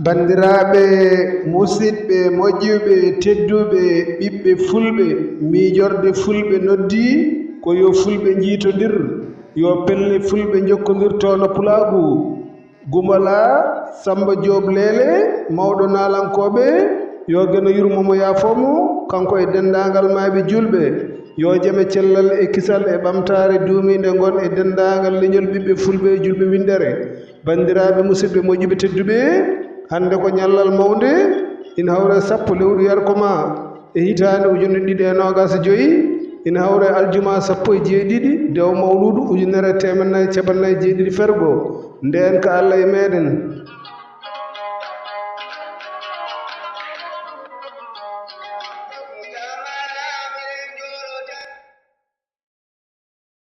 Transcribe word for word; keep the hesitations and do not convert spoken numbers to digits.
Banndiraaɓe, musidɓe, moƴƴuɓe, tedduɓe, ɓiɓɓe fulɓe, miijorde fulɓe noddii ko yo fulɓe njiitondir, yo pelle fulɓe njokkondirtoo no pulaagu. Gumala Samba Joob Leele, mawɗo naalankooɓe, yo Geno yurmo mo, yaafoo mo, kanko e denndaangal maayɓe juulɓe. Yo jam e cellal e kisal e ɓamtaare duumiinde ngon e denndaangal leñol ɓiɓɓe fulɓe e juulɓe winndere. Banndiraaɓe, musidɓe moƴƴuɓe tedduɓe, hannde ko ñallal mawnde, ina hawra e sappo lewru yarko maa e hitaande ujunere ɗiɗi e noogaas e joy, ina hawra e aljuma sappo e jeeɗiɗi dew mawluudu ujunere e teemedde nayi e capanɗe nayi e jeeɗiɗi fergo. Ndeen ka Allah e meeɗen.